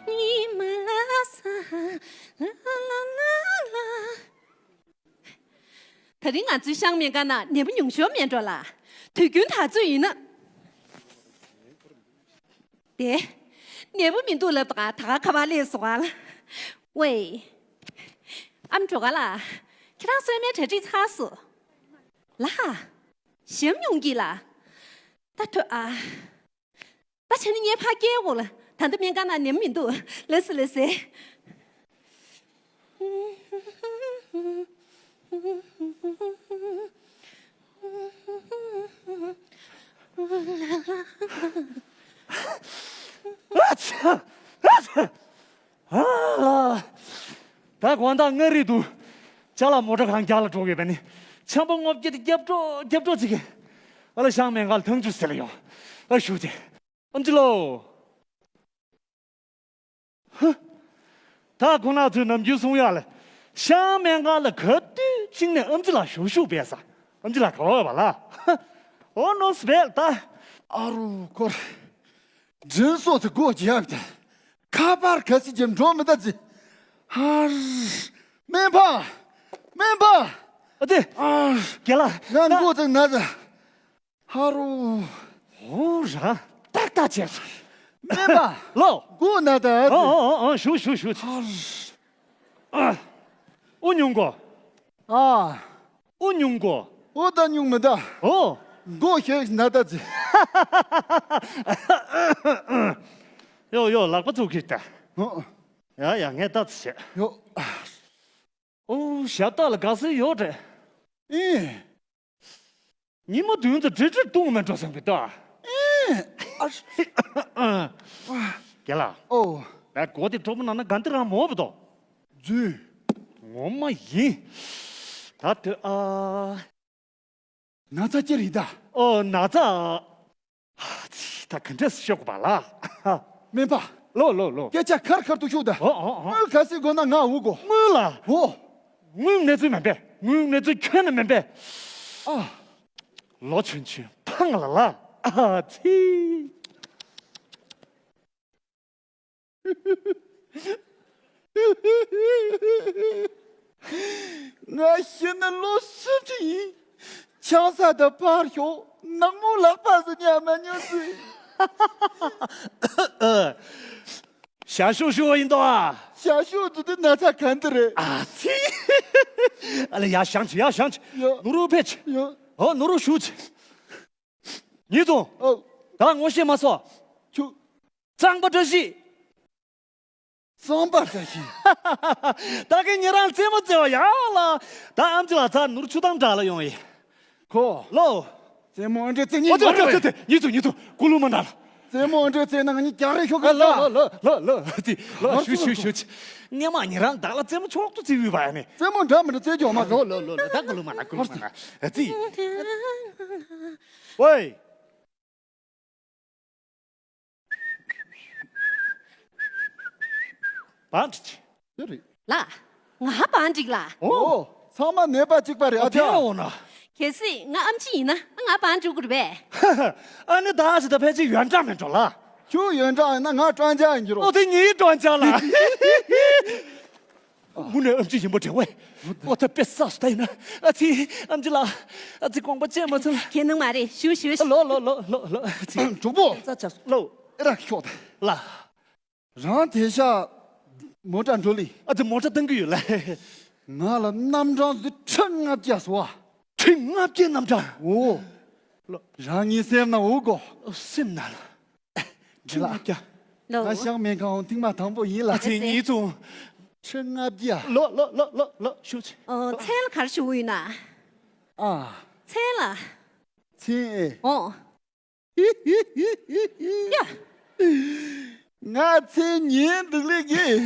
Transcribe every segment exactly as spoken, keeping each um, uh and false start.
ཉི་མ་ལ་ས་ལ་ལ་ལ་ལ། ད་རིང་ང་ཚོའི་ཤང་སྨན་ཁང་ནང་ནད་པ་ཉུང་ཤོས་མེད་འགྲོ་ལ། དུས་རྒྱུན་ད་ཚོད་ཡིན་ན། དེ། ནད་པ་མི་འདུག་ལབ་དང་ད་ག་ཁ་པར་སླེབས་སོང་ཨ་ལ། ཝེ། ཨ་མ་འགྲོ་ག་ལ། ཁྱེད་རང་གསོལ་སྨན་གྲ་སྒྲིག་ཚར་སོང་། ལ། ཞེམ་ཡོང་གི་ལ། ད་ཐོས་ཨ། ད་བྱས་ན་ངས་ཕར་སྐྱེལ་དགོས་ལ། ད་ལྟ་སྨན་ཁང་ནང་ནད་པ་མི་འདུག་ལགས་སེ་ལགས་སེ། ཨ་ཚ། ཨ་ཚ། ཨ་ལ། ད་དགོང་དག་མངའ་རིས་དུ་ཅ་ལག་མོ་ཊ་གང་རྒྱག་ལ་འགྲོ་དགོས་པས་ནི། ཆམ་པ་སྔོ་སྐྱེ་དེ་རྒྱབ་འགྲོ་རྒྱབ་འགྲོ་ཅིག་གི། ཨ་ལ་ཤང་སྨན་ཁང་ལ་ཐང་ཆུ་ཟེར་ལ་ཡོང་། ཨ་ཞུ་ཅེ། ཨམ་ཅི་ལོ། ཧ། ད་ཁོ་ན་ཚོས་ནམ་རྒྱུན་གསུང་ཡག་ལ། ཤང་སྨན་ཁང་ལ་ག་དུས་གཅིག་ནས་ཨམ་ཅི་ལགས་ཞུགས་ཞུགས་པས་ས། ཨམ་ཅི་ལགས་ག་བ་བ་ལ། ཧ། ཨོ་ནོ་སྦེལ་ད། ཨ་རུ་ཁོར། དྲིན་གསོ་ཚེ་སྒོ་རྒྱབ་དེ། ཁ་པར་ག་སི་ཀྱི་འགྲོ་མི་ད་ཙི། ཧར། སྨན་པ། སྨན་པ། ཨ་ཙི། ཨ། རྒན་ལགས། ང་མགོ་ཙིག་ན་ད། ཧ་རུ། ཧོ་ར། ཏག་ཏག་བྱས་སོང་། སྨན་པ། ལོ། མགོ་ན་ད། ཨོ་ཨོ་ཨོ་ཨོ་ཞུ་ཞུ་ཞུ། ཧར། ཨ། ཨུ་ཉུང་གོ། ཨ། ཨུ་ཉུང་གོ། ཨོ་ད་ཉུང་མི་ད། ཨོ། མགོ་ཤེག་ན་ད་ཙི། ཡོ་ཡོ་ལག་པ་ཚུགས་ཀྱི་ད། ཨོ། ཡ་ཡ་ངས་ལྟ་ཙི་བྱས། ཡོ། ཨོ་ཞབས་ཏག་ལ་དགའ་སེ་ཡོད་རེད། ཨེ། ཉི་མ་བདུན་ཙམ་འདྲི་འདྲི་གཏོང་མེད་འགྲོ་བསམ་གི་ད། ཨེ། ཨ། རྒན་ལགས། ཨོ། ད་སྒོ་དེ་གྲོགས་པོ་ནང་ན་ག་འདི་རང་མོ་བ་དོ། རྫུན། ངོ་མ་ཡིན། ད་དེ་ཨ། ན་ཚ་ཅི་རེད་ད། ཨོ་ན་ཚ། ཨ་ཙི་ད་ག་འདྲས་ཤོག་པ་ལ། སྨན་པ། ལོ་ལོ་ལོ། སྐད་ཆ་ཁར་ཁར་དུ་ཤོག་ད། ཨོ་ཨོ་ཨོ། དངུལ་ག་སྲིད་དགོས་ན་ང་འུ་གོ། དངུལ་ལ། ཨོ། དངུལ་གནས་ཚུལ་མིན་པས། དངུལ་གནས་ཚུལ་ཁྱོན་ནས་མིན་པས། ཨ། ལོ་ཆུང་ཆུང་ཕངས་ལ་ལ། ཨ་ཙི། ང་ཤི་ནི་ལོ་སུམ་ཅུ་ཡིན། ཆང་ས་དང་ཕར་ཞོག་ནག་མོ་ལག་པ་ཟིན་ཡ་མ་ཉོ་ཟིན། ཞ་ཤུ་ཤུ་བ་ཡིན་དོ་ཨ། ཞ་ཤུ་ཟིན་དུ་ན་ཚ་ག་འདི་རེད། ཨ་ཚི། ཨ་ལེ་ཡ་ཞང་ཆི་ཡ་ཞང་ཆི། ཡ། ནུ་རུ་ཕེ་ཆི། ཡ། ཨོ་ནུ་རུ་ཤུ་ཆི། ཉི་ཙུང་། ཨོ། ད་ངོ་ཤེས་མ་སོང་། ཆུ། གཙང་པ་བཀྲ་ཤིས། གཙང་པ་བཀྲ་ཤིས། ད་གིན་ཉེ་རང་རྩེད་མོ་རྩེ་བ་ཡག་ལ། ད་ཨམ་ཅི་ལགས་ཚ་ནུར་ཆུ་དང་འདྲ་ལ་ཡོང་ཡི། ཁོ། ལོ། རྩེད་མོ་ཨ་འདྲེ་རྩེ་ཉིན་ཨོ་ཅོ་ཅོ་ཅོ་ཉི་ཙུང་ཉི་ཙུང་ཀུ་ལུ་མ་འདྲ་ལ། རྩེད་མོ་ཨ་འདྲེ་རྩེ་ན་ང་གཉིས་རྒྱག་རེས་ཤོག་གི་ལ། ལོ་ལོ་ལོ་ལོ་ལོ་ལོ། ཅི་ལོ་ཞུ་ཞུ་ཞུ་ཅི། ངས་མ་ཉེ་རང་བདག་ལ་རྩེད་མོ་ཆོག་ཏུ་རྩེ་བུས་བ་ཡ་ནི། རྩེད་མོ་འདྲ་མི་འདྲ་རྩེད་རྒྱོག་མ་ཟོ། ལོ་ལོ་ལོ་ད་ཀུ་ལུ་མ་ན་ཀུ་ལུ་མ་ན། ཨ་ཙི། ཝེ། བང་ཅིག་དེ་རེད། ལ། ང་བང་ཅིག་ལ། ཨོ། ཚང་མ་ནད་པ་གཅིག་པ་རེད་ཨ་ཅག་ཨོ་ན། གལ་སྲིད་ང་ཨམ་ཆི་ཡིན་ན་ང་བང་ཅིག་དགོས་རེད་པས། ཨ་ནི་ད་ཞི་ད་ཕལ་ཆེར་ཡོན་ཀྲང་མེད་འགྲོ་ལ། ཁྱོད་ཡོན་ཀྲང་ཡིན་ན་ང་ཀྲང་ཅང་ཡིན་གྱི་རོ། ཨོ་དེ་ཉིད་ཀྲང་ཅང་ལ། དངོས་གནས་ཨམ་ཆི་ཡིན་པ་དྲན་བས། ཨོ་ད་དཔེ་བསགས་སུ་ད་ཡིན་ན། ཨ་ཙི། ཨམ་ཆི་ལ། ཨ་ཙི་དགོངས་པ་བཅད་མ་ཚུལ། ཁྱེད་ནང་མ་རེད་ཞུ་ཞུ་ཞུ། ལོ་ལོ་ལོ་ལོ་ལོ། ཨ་ཙི། གྲོགས་པོ། ཙ་ཙ་ལོ། ཨེ་ར་ཤོག་ད། ལ། རང་དེ་ཤ་མོ་ཊ་འགྲོ་ལི། ཨ་ཙི་མོ་ཊ་བཏང་གི་ཡོད་ལ། ང་ལ་རྣམ་གྲངས་འདི་ཁྲི་ལྔ་བརྒྱ་སོ། ཁྲི་ལྔ་བརྒྱའི་རྣམ་གྲངས། ཨོ། ལོ། རང་ཉིད་སེམས་ན་འུ་གོ། སེམས་ན་ལ། ཁྲི་ལྔ་བརྒྱ། ལོ། ང་ཤང་སྨན་ཁང་ཐེངས་མ་དང་པོ་ཡིན་ལ། ཨ་ཙི་ཉིད་ཙུང་། ཁྲི་ལྔ་བརྒྱ། ལོ་ལོ་ལོ་ལོ་ལོ་ཞུ་ཆེ། ཨོ་མཚན་ལ་གར་ཞུ་ཡིན་ན། ཨ། མཚན་ལ། མཚན་ཨེ། ཨོ། ཡ། ང་མཚན་ཉན་འདུག་ལེ་གི།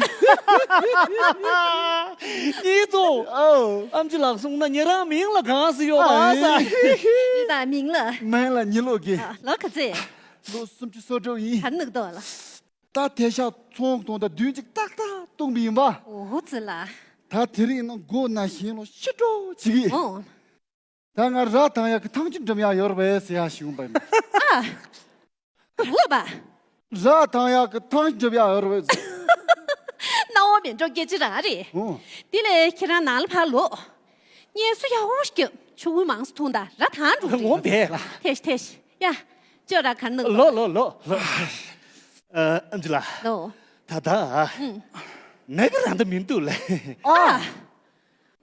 ཉིད་ཙུང་། ཨོ། ཨམ་ཆི་ལགས་གསུངས་ན་ཉེ་རང་མིང་ལ་གང་ཟེར་ཡོད་པ་ཨ་ས། ད་མིང་ལ། མིང་ལ་ཉི་ལོ་གི། ལོ་ག་ཚོད། ལོ་སུམ་ཅུ་སོ་དྲུག་ཡིན། གར་ནུག་ཏོ་ལ། ད་དེ་ཤ་ཚོང་གཏོང་ད་བདུན་གཅིག་ཏག་ཏག་གཏོང་པ་ཡིན་པ། ཨོ་ཙི་ལ། ད་དེ་རིང་ནང་སྒོ་ན་ཞེན་ལོ་ཤི་འགྲོ་ཅིག་གི། ཨོ། ད་ང་ར་ཐང་ཡག་གི་ཐང་ཆུ་འགྲིམ་ཡག་ཡོད་རེད་པས་ཟེར་ཡག་ཞུ་བ་ཡིན། ཨ། ག་ལ་བ། ར་ཐང་ཡག་གི་ཐང་འཇོབ་ཡག་ཡོད་རེད། སྣང་བ་མེད་འགྲོ་སྐད་ཆ་རང་རེད། ཨོ། དེ་ལས་ཁྱེད་རང་ནང་ལ་ཕར་ལོག། ངལ་གསོ་ཡག་པོ་ཞིག་རྒྱབ། ཆུ་བོ་མང་སུ་འཐུང་དང་། ར་ཐང་འགྲོ་རེད། ངོ་བས་ལ། ཐེ་ཤི་ཐེ་ཤི། ཡ། ཅོ་ར་གར་ནང་ལོ་ལོ་ལོ་ལོ། ཨ་ཨམ་ཆི་ལགས། ལོ། ད་ད། ཨུམ། ནག་གི་རང་ད་མི་འདུག་ལ། ཨ།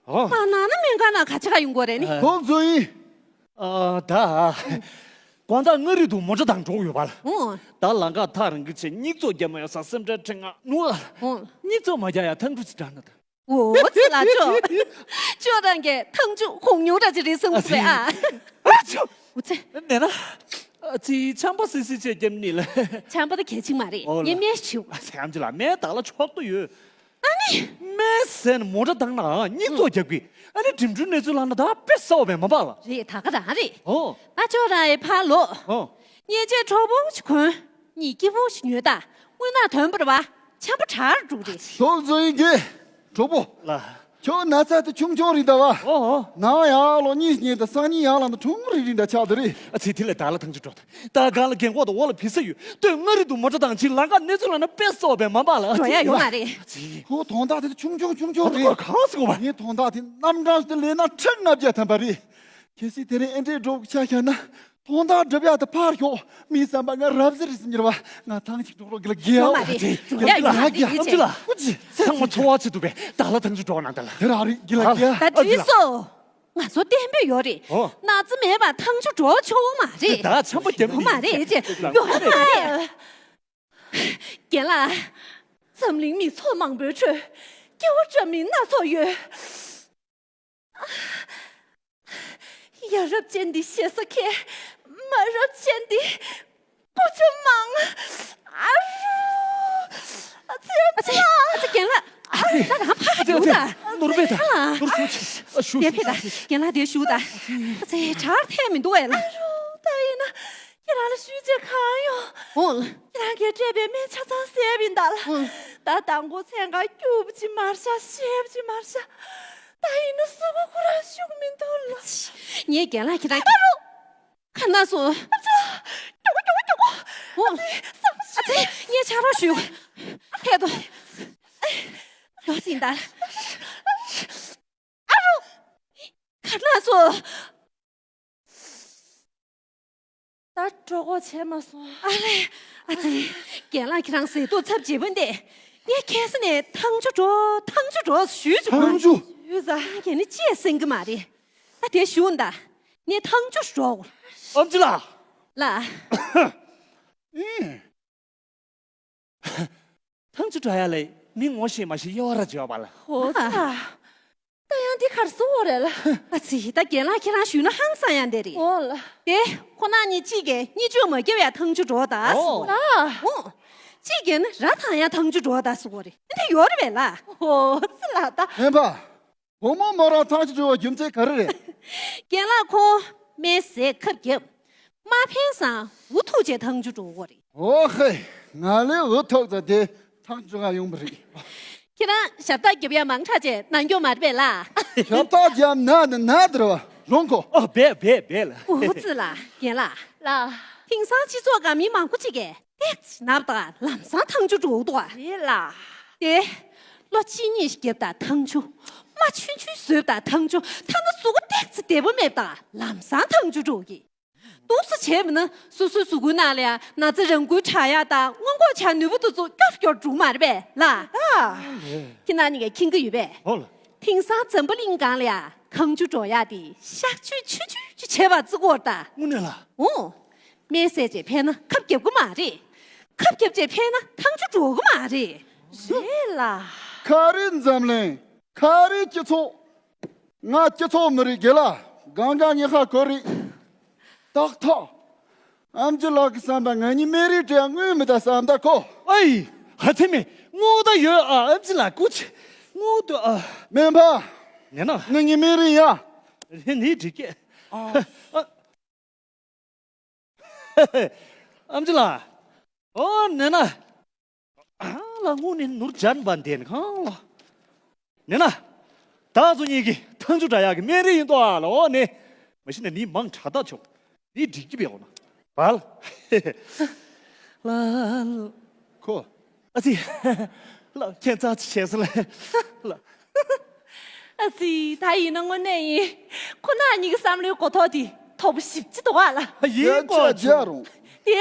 ཨོ། མ་ནང་ན་མེད་ག་ན་ག་ཆ་ག་ཡོང་གོ་རེད་ནི། ཨ། ཁོང་ཚོ་ཡིན། ཨ། ད། དགོང་དག་མངའ་རིས་དུ་མོ་ཊ་དང་འགྲོ་ཡོད་པ་ལ། ཨོ། ད་ལམ་ཁ་ཐག་རིང་གི་ཆེད་སྙིགས་ཚོགས་རྒྱབ་མ་ཡོང་ས་སེམས་ཁྲལ་ཁྲེལ་ང་ནུ་ཨ། ཨོ། སྙིགས་ཚོགས་མ་རྒྱག་ཡ་ཐང་ཕྲུ་ཅིག་དྲག་ན་ད། ཨོ་ཙི་ལ་ཅོ། ཅོ་རང་གི་ཐང་ཆུ་གོང་ཉུང་ར་ཅི་རེད་སེམས་ཁུ་བས་ཨ། ཨ་ཅོ། ཨོ་ཙི། ནས་ན། ཨ་ཙི་ཆམ་པ་སི་སི་ཆེ་རྒྱབ་ནི་ལ། ཆམ་པ་ད་གལ་ཆེན་མ་རེད། ཨོ་ལ། ངས་སྨན་ཞིག་བྱུག། ཨ་ཙི་ཨམ་ཆི་ལགས་སྨན་ད་ལ་ཆོག་ཏུ་ཡོད། ཨ་ནི། སྨན་ཟས་ནི་མོ་ཊ་བཏང་ན་སྙིགས་ཚོགས་རྒྱག་གི། ཨ་ནི་འགྲིམ་འགྲུལ་གནས་ཚུལ་ལངས་ན་ད་དཔེ་གསལ་བ་བས་མ་པ་ལ། རེད་ད་ག་རང་རེད། ཨོ། ད་ཅོ་རང་ཨེ་ཕར་ལོག། ཨོ། ཉེས་ཆད་གྲོགས་པོ་ཞིག་གོན། གཉིད་སྐྱིད་པོ་ཞིག་ཉོས་ད། དངུལ་ནག་དོན་པར་བ། ཆམ་པ་དྲག་འགྲོ་རེད། ཐོག་བཟོ་ཡིན་གི། གྲོགས་པོ། ལ། ཁྱོད་ན་ཚ་དེ་ཆུང་ཆུང་རེད་ད་བ། ཨོ་ཨོ། ནང་ཡར་ལོག་གཉིད་ཉལ་ད་སང་ཉིན་ཡར་ལངས་ད་ཁྲུང་རིག་རིག་འདྲ་ཆགས་ད་རེད། ཨ་ཙི་དེ་ལས་ད་ལ་ཐང་ཆུ་འགྲོ་ད། ད་ག་ལ་རྒན་གོག་ད་འོག་ལ་བི་ས་ཡོད། སྟོད་མངའ་རིས་དུ་མོ་ཊ་དང་ཅིག་ལམ་ཁ་གནས་ཚུལ་ལ་ན་དཔེ་གསལ་བ་བས་མ་པ་ལ། འགྲོ་ཡ་ཡོད་མ་རེད། ཨ་ཙི། ཁོ་དོན་དག་དེ་ཆུང་ཆུང་ཆུང་ཆུང་རེད། ཁོ་གང་སྲིད་གོ་བ། ངས་དོན་དག་དེ་རྣམ་གྲངས་སུ་ལས་ན་ཁྲི་ལྔ་བརྒྱ་ཐམ་པ་རེད། གལ་སྲིད་དེ་རིང་ཨེ་འདྲའི་འགྲོ་ཆ་ཤར་ན། དོན་དག་སྒྲུབ་ཡག་ཏུ་ཕར་ཞོག། མིའི་བསམ་པ་ང་རབ་གསལ་རེད་ཟེར་གྱི་རེད་བ། ང་ཐང་ཅིག་འགྲོ་རོགས་གི་ལ་རྒྱལ་ཡོད་མ་རེད། རྒྱལ་ཡ་ཡོད་མ་རེད། ཨ་ཅི་ལ། ཨ་ཅི། ཚང་མ་འཚོ་བ་ཆེད་དུ་བས་ད་ལ་ཐང་ཅིག་འགྲོ་ན་ད་ལ། དེ་རང་རེད་གྱི་ལ་རྒྱལ། ད་དུས་སོ། ང་ཚོ་བརྟན་པོ་ཡོད་རེད། ཨོ། ན་ཚ་མེད་པར་ཐང་ཆུ་འགྲོ་ཆོག་མ་རེད། ད་ཆམ་པ་རྒྱབ་ཡོད་མ་རེད་ཅེ། ཡོད་མ་རེད། རྒན་ལགས། འཛམ་གླིང་མི་ཚོགས་མང་པོའི་ཁྲོད་སྐྱེ་བོ་འདྲ་མིན་སྣ་ཚོགས་ཡོད། ཡ་རབས་ཅན་འདི་ཞེ་ས་མཁས། མ་རབས་ཅན་འདི་ཀུ་ཅོ་མང་། ཨ་རུ། ཨ་ཙི་ཨ་ཙི་ཨ་ཙི་རྒན་ལགས། ཨ་ཙི་ད་རང་ཕ་ཨ་ཙི་ཨ་ཙི་ཡོང་ད། ནོར་བས་ད། ཨ་ནོར་ཞུ་ཨ་ཞུ་ཞུ་ཞུ་ཞུ། རྒན་ལགས་དེ་ཞུ་ད། ཨ་ཙི་གྲར་ཐལ་མི་འདུག་ཨེ་ལ། ཨ་རུ་ད་ཡིན་ན། ཁྱེད་རང་ལ་ཞུས་བྱས་གང་ཡོང་། འོང་། ཁྱེད་རང་གིས་སྤྲད་པའི་སྨན་ཆ་ཚང་བཟས་པ་ཡིན་ད་ལ། འོང་། ད་དང་པོ་མཚན་གང་སྐྱུར་པོ་ཅིག་མར་ཤ་ཤེལ་པོ་ཅིག་མར་ཤ། ད་ཡིན་ན་གཟུགས་པོ་ཁོ་རང་ཤུགས་མི་འདུག་ལ། ངས་རྒན་ལགས་ཁྱེད་རང་གི་ཨ་རོ། ཁ་ན་སོང་། ཨ་ཙི། མགྱོགས་པོ་མགྱོགས་པོ་མགྱོགས་པོ། འོང་། ཨ་ཙི་བསམ་ཤེས། ཨ་ཙི་ངས་ཕྱག་རོགས་ཞུ། ཕེབས་དོ། ཡོང་ཟིན་ད་ལ། ཨ་རོ། ཁ་ན་སོང་། ད་གྲོད་ཁོག་བྱས་མ་སོང་། ཨ་ལས། ཨ་ཙི། རྒན་ལགས་ཁྱེད་རང་ཟས་ཐོག་ཚབ་བྱེད་པོ་འདི། ངས་ཁ་སང་ནས་ཐང་ཆུ་འགྲོ་ཐང་ཆུ་འགྲོ་ཞུས་བྱུང་། ཐང་ཆུ། ཞུས་ཙང་ཁྱེད་ནི་ཅི་ཡང་གསན་གི་མ་རེད། ད་དེ་ཞུ་ད། ངས་ཐང་ཆུ་འགྲོ། ཨམ་ཆི་ལགས། ལགས། ཨེ། ཐང་ཆུ་འགྲོ་ཡ་ལས་མི་ངོ་ཤེས་མ་ཤེས་དབྱེ་བ་ར་བྱེད་པ་ལ། ཧོ་ད། ད་ཡང་འདི་གར་སོང་བ་རེད་ལ། ཨ་ཙི་ད་རྒན་ལགས་ཁྱེད་རང་ཞུས་ན་ཧང་སང་ཡ་འདི་རེད། འོ་ལ། དེ་ཁོ་ན་གཉིས་གཅིག་གིས་གཉིས་ཆུ་མ་རྒྱབ་ཡ་ཐང་ཆུ་འགྲོ་ད་ཟེར་གོ་རེད། ལ། འོ། གཅིག་གིས་ནི་ར་ཐང་ཡ་ཐང་ཆུ་འགྲོ་ད་ཟེར་གོ་རེད། འདི་ཡོད་རེད་པས་ལ། ཧོ་ཙི་ལ་ད། ཧེ་ཕ། བུ་མོ་མོ་རང་ཐང་ཆུ་འགྲོ་བ་རྒྱུ་མཚན་ག་རེ་རེད། རྒན་ལགས་ཁོང་སྨན་ཟས་ཁབ་བརྒྱབ། མ་ཕན་སང་འུ་ཐུག་བྱས་ཐང་ཆུ་འགྲོ་གོ་རེད། ཨོ་ཧེ། ང་ལས་འུ་ཐུག་ཙ་དེ་ཐང་ཆུ་ག་ཡོང་པ་རེད། ཁྱེད་རང་ཞབས་ཐག་རྒྱབ་ཡ་མང་དྲགས་བྱས་ནང་སྐྱོ་མ་རེད་པས་ལ། ཞབས་ཐག་རྒྱབ་ན་ནི་ན་དེར་བ་རོང་གོ། ཨོ་བས་བས་བས་ལ། འུ་ཙི་ལ་རྒན་ལགས། ལ། དེང་སང་སྤྱི་ཚོགས་ག་མི་མང་པོ་ཅིག་གིས་ཏེག་ཙི་ནབ་དང་ལམ་སང་ཐང་ཆུ་འགྲོ་འདུག་བ། རེད་ལ། དེ། ལོ་གཅིག་གཉིས་ཤིག་རྒྱབ་དང་ཐང་ཆུ། མ་ཆུན་ཆུན་བཟོས་དང་ཐང་ཆུ་ཐ་ན་གཟུགས་པོ་ཏེག་ཙི་བདེ་པོ་མེད་དང་ལམ་སང་ཐང་ཆུ་འགྲོ་གི། འདུག་སེ་བྱས་པ་ན་སོ་སོའི་གཟུགས་པོའི་ནང་ལ་ཡང་ན་ཚ་རང་འགུལ་དྲག་ཡག་དང་སྔོན་འགོག་བྱ་ནུས་པ་དེ་ཚོ་སྐྱོ་རུ་སྐྱོ་རུ་འགྲོ་གི་མ་རེད་པས་ལ། ཨ། ཁྱེད་རང་གཉིས་ཀས་མཁྱེན་གྱི་ཡོད་པས། ཨོ་ལ། དེང་སང་འཛམ་བུ་གླིང་སྒང་ལ་ཡང་ཐང་ཆུ་འགྲོ་ཡག་དེ་གཤག་བཅོས་ཆུང་ཆུང་ཅིག་བྱས་པ་བརྩི་གི་ཡོད་ད། དངོས་གནས་ལ། འོ། སྨན་ཟས་བྱས་ཕན་ན་ཁབ་རྒྱབ་གི་མ་རེད། ཁབ་རྒྱབ་བྱས་ཕན་ན་ཐང་ཆུ་འགྲོ་གི་མ་རེད། རེད་ལ། ག་རེ་འཛམ་གླིང་། ག་རེ་སྤྱི་ཚོགས། ང་སྤྱི་ཚོགས་མི་རིགས་དགེ་ལ་གང་ག་ངེ་ཧ་གོ་རེད། ཏག་ཏག་ཨམ་ཆི་ལགས་ཀྱི་བསམ་པ་ང་གཉིས་སྨན་རིགས་བྲིས་དངུལ་མི་ད་བསམ་ད་གོ། ཨའི། ཧ་ཚེ་མེ། དངུལ་ད་ཡོད་ཨ། ཨམ་ཆི་ལགས་སྐུ་ཆེ། དངུལ་ད་ཨ། སྨན་པ། ནེ་ན། ནི་ངའི་སྨན་རིགས་ཡ། རེད་ནི་འགྲིག་གི། ཨ། ཨ། ཨམ་ཆི་ལགས། ཨོ་ནེ་ན། ཨ་ལ་དངུལ་ནི་ནོར་ཇན་བན་དེན་ཁང་ལ། ནེ་ན། ད་ཚོ་གཉིས་ཀྱི་ཐང་ཆུ་འདྲ་ཡག་གི་སྨན་རིགས་ཡིན་ཏོ་ཨ་ལ་ཨོ་ནེ། མ་གཞི་ནས་ནི་མང་དྲག་ད་ཆོག་ནི་འགྲིག་གི་བས་ཨོ་ན། བལ། ལ། ཁོ། ཨ་ཙི། ལ་ཁྱད་མཚར་ཆེ་ས་ལ། ལ། ཨ་ཙི། ད་ཡིན་ན་དངོས་གནས་ཡིན། ཁོ་ན་གཉིས་ཀྱི་བསམ་བློའི་གོ་རྟོགས་དེ་མཐོ་པོ་ཞེ་པོ་ཅིག་འདུག་ག་ལ། ཡིན་ཡ་གོ་ཅག་ཆུང་། རོང་། དེ་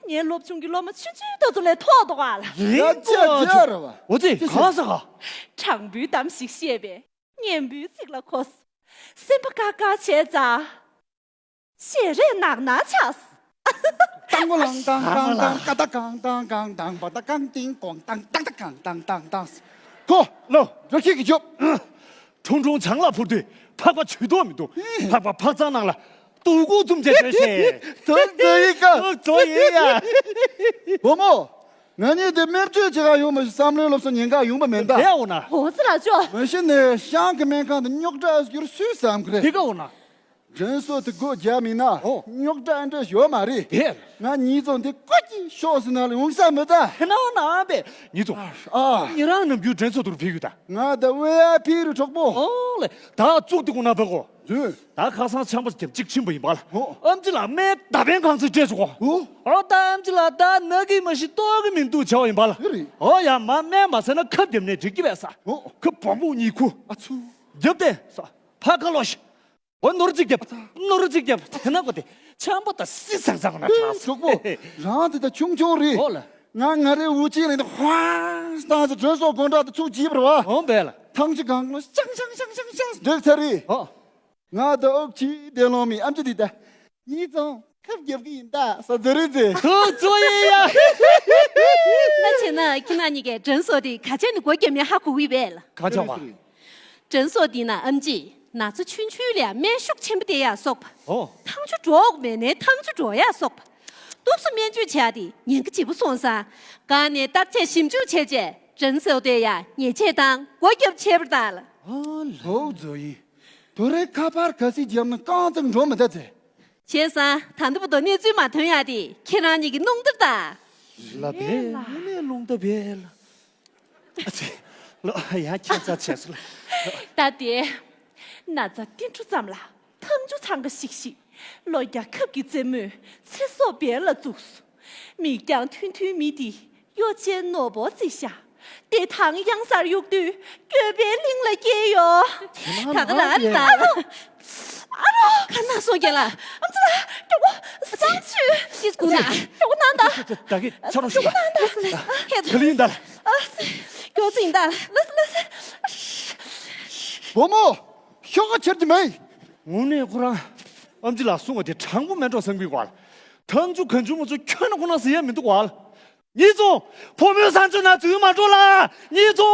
ངའི་སློབ་ཆུང་གི་སློབ་མ་ཆུང་ཆུང་དེ་ཚོ་ལས་མཐོ་འདུག་ག་ལ། ཡིན་ཡ་གོ་ཅག་ཆུང་རོང་། འོ་ཙི། ཅི་གང་ཟེར། ས་ག་དྲང་པོའི་གཏམ་ཞིག་བཤད་པས་སྙན་པོའི་ཚིག་ལ་གོ། སེམས་པ་དཀར་དཀར་བྱས་ཙང་། ཞལ་རས་ནག་ནག་ཆགས། ཏང་གོ་ལང་ཏང་ཏང་ཏང་། ཀ་ཏ་གང་ཏང་གང་ཏང་། བ་ཏ་གང་ཏིང་གོང་ཏང་། ཏང་ཏ་གང་ཏང་ཏང་ཏང་། ཁོ། ལོ། ར་ཁྱི་གི་ཅོབ། ཁྲུང་ཁྲུང་བྱང་ལ་འཕུར་དུས་ཕག་པ་ཇུས་གཏོགས་མི་འདུག་ཕག་པ་ཕག་ཚང་ནང་ལ་དུག་ཁུག་བཙུམས་བྱས་བྲོས་ཤེས། དུག་བཙུམས་ཡིན་ཀ་དུག་བཙུམས་ཡིན་ཡ། བུ་མོ། ང་གཉིས་དེ་སྨན་བཅོས་བྱེད་ག་ཡོང་མ་ཞིག་བསམ་བློའི་སློབ་གསོ་ཉན་ག་ཡོང་པ་མེད་ད། དེ་འོ་ན། འོ་ཙི་ལ་ཅོ། མ་གཞི་ནས་ཤང་གི་སྨན་ཁང་དུ་རྙོག་དྲ་ཨ་སྒྱུར་སུས་བསམ་གི་རེད། དེ་ག་འོ་ན། དྲན་གསོ་དེ་སྒོ་རྒྱག་མིན་ན། ཨོ། རྙོག་དྲ་ཨ་འདྲ་ཡོད་མ་རེད། དེ། ང་གཉིས་ཚོ་འདི་ཀོ་ཅི་ཤོག་སི་ན་ལ་ཡོང་ས་མེད་ད། དེ་ན་འོ་ན་ཨ་བེ། གཉིས་ཚོ། ཨ། ཉེ་རང་ནམ་རྒྱུན་དྲན་གསོ་དུར་ཕེབས་ཡོད་ད། ང་ད་ཝེ་ཨའི་ཕི་རུ་གྲོགས་པོ། ཨོ་ལེ། ད་བཙུགས་དེ་ཀུན་ན་བེ་གོ། དུས། ད་ཁ་སང་ཆང་པ་རྒྱབ་གཅིག་ཕྱིན་པ་ཡིན་པ་ལ། ཨོ། ཨམ་ཅི་ལགས་སྨན་ད་ཕན་གང་ཚེ་སྤྲད་སོང་གོ། ཨོ། ཨོ་ད་ཨམ་ཅི་ལགས་ད་ན་གི་མ་ཤི་ལྟོགས་གི་མི་འདུག་བྱ་བ་ཡིན་པ་ལ། ཨེ་རེད། ཨོ་ཡ་མ་སྨན་མ་ཟས་ན་ཁབ་རྒྱབ་ནས་འགྲིག་གི་བས་ས། ཨོ། ཁབ་བམ་པོ་གཉིས་ཁུ། ཨ་ཚུ། རྒྱབ་སྟེ་ས། ཕ་ཁ་ལོ་ཤི། འོ་ནོར་གཅིག་རྒྱབ། ནོར་གཅིག་རྒྱབ། དེ་ན་གོ་དེ་ཆང་པོ་ད་སི་ཚང་ཚང་ན་ཨེ་ཆགས་སོ། གྲོགས་པོ། རང་དེ་ད་ཆུང་ཆུང་རེད། ཨོ་ལ། ང་ང་རའི་འུ་ཅི་ལ་ཧ་སྟངས་ཀྱི་དྲན་གསོ་དགོང་དྲག་ཏུ་ཚུགས་བྱིས་པ་རེད་བ། ཨོ་བས་ལ། ཐང་ཆུ་གང་ལོ་ཤང་ཤང་ཤང་ཤང་ཤང་འདྲེག་ཚར་རེད། ཨོ། ང་ད་ཨོག་ཆི་བདེ་ལོང་མི་ཨམ་ཅི་དེ་ད། ཡིད་ཙང་ཁབ་རྒྱབ་གི་ཡིན་ད་ས་ཛ་རི་ཛི། ཁོ་ཚོ་ཡིན་ཡ། ད་བྱས་ན་ཁྱེད་རང་གཉིས་ཀས་དྲན་གསོ་དེ་ག་ཅན་ནས་སྒོ་རྒྱབ་ནས་ཧ་གོ་གི་ཡོད་པས་ལ། ག་ཅན་བ། དྲན་གསོ་དེ་ན་ཨམ་ཅི་ན་ཚ་ཆུང་ཆུང་ལ་སྨན་ཤུགས་ཆེན་པོ་སྟེར་ཡ་སོགས་པ། ཨོ། ཐང་ཆུ་འགྲོ་མེད་ནས་ཐང་ཆུ་འགྲོ་ཡ་སོགས་པ། སྟོབས་སུ་སྨན་བཅོས་བྱ་དེ་ཉེན་ཁ་ཆེ་པོ་སོང་ཙང་། གང་ནས་བརྟག་དཔྱད་ཞིབ་འཇུག་བྱས་རྗེས་དྲན་གསོ་དེ་ཡ་ཉེས་ཆད་དང་སྒོ་རྒྱབ་བྱས་པར་གདའ་ལ། ཨ་ལོ་ཛོ་ཡིན། དོ་རེ་ཁ་པར་ག་སི་རྒྱབ་ན་རྐང་ཙམ་འགྲོ་མི་ད་ཚེ། བྱས་ཙང་ད་འདི་བར་དུ་གནས་ཚུལ་མ་ཐོན་ཡ་དེ་ཁྱེད་རང་གཉིས་ཀྱི་རླུང་རྟ་རེད་ད། ལ་བས་ལ་ནས་རླུང་རྟ་བས་ལ། ཨ་ཙི། ལོ་ཡ་ཁྱད་མཚར་ཆེ་སོང་ལ། ད་དེ། ན་ཚ་ཏིལ་འབྲུ་ཙམ་ལ་ཐང་ཆུ་ཚང་ག་ཤིག་ཤིག་ལོ་རྒྱ་ཁབ་ཀྱི་རྩེད་མོས་ཚེ་སྲོག་སྦྱར་ལ་བཙུགས་སོ། མིག་རྒྱང་ཐུང་ཐུང་མི་དེ་གཡོ་ཅན་ནོར་བུ་བརྩིས་ཤག་དེ་ཐང་གཡང་སར་གཡུག་དུས་སྐྱོ་པའི་གླིང་ལ་སྐྱེས་ཡོད། ད་ག་ལ་ཨ་རི་ད། ཨ་རོ། ཨ་རོ། ཁ་ན་སོང་རྒྱ་ལ། ཨ་ཙི་ལ། མགྱོགས་པོ་བཟང་ཆུ། ཤིས་ཀུ་ན། མགྱོགས་པོ་ན་ད། ད་གི་ཆ་རོ་ཤི། མགྱོགས་པོ་ན་ད། ཧེ་ད། ག་ལི་ཡིན་ད། ཨ་ཙི། མགྱོགས་ཙི་ཡིན་ད། ལ་ཙི་ལ་ཙི། བུ་མོ། ཤོག་ཁ་ཁྱེར་གྱི་མེད། དངོས་གནས་ཁོ་རང་ཨམ་ཅི་ལགས་གསུང་བ་དེ་དྲང་པོ་མེད་འགྲོ་བསམ་གི་གོ་ལ། ཐང་ཆུ་གང་ཆུ་མ་ཆུ་ཁྱོད་ནི་ཁོ་ན་ཟེར་ཡ་མི་འདུག་གོ་ལ། ཉིས་ཙོ། ཕོ་མོའི་ས་མཆོད་ན་འཛུལ་མ་འགྲོ་ལ། ཉིས་ཙོ།